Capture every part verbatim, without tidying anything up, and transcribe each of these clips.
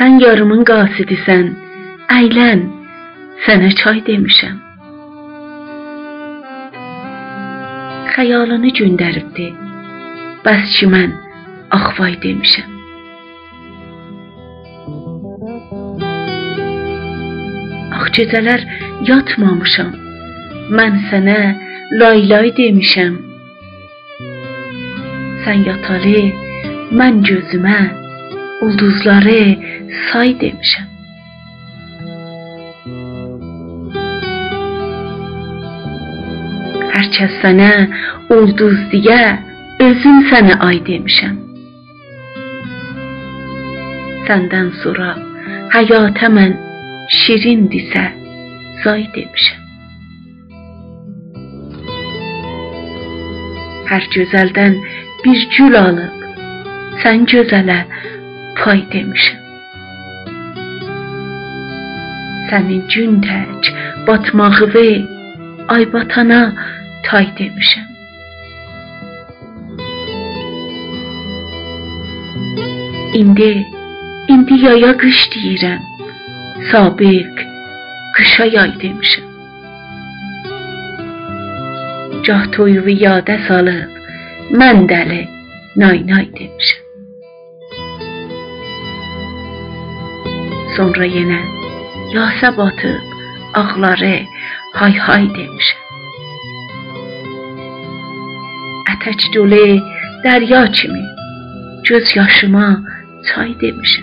سن یاریمین قاصدی‌سن، ایلن، سنه چای دئمیشم. خیالینی گؤندریبدی، بس کی من آخ وای دئمیشم. آخ گئجه‌لر یاتمامیشام، من سنه لای لای دئمیشم. سن یاتالی من گؤزومه اولدوزلاری سای دئمیشم. هر کس سنه اولدوز دئیه، اؤزوم سنه آی دئمیشم. سندن سونرا حیاتا من شیرین دئسه، زای دئمیشم. هر گؤزلدن بیر گول آلیب، سن گؤزله پای دئمیشم. سنین گون تک باتماغیوی آی باتانا تای دئمیشم. ایندی، ایندی یایا قیش دئییرم، سابق قیشا یای دئمیشم. گاه تویووو یادا سالیب، من دلی نای نای دئمیشم. سونرا یئنه یاسا باتیب، آغلاری های های دئمیشم. اتک دولو دریا کیمی، گؤز یاشیما چای دئمیشم.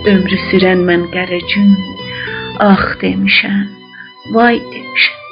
عؤمرو سورن من قره گون، آخ دئمیشم، وای دئمیشم.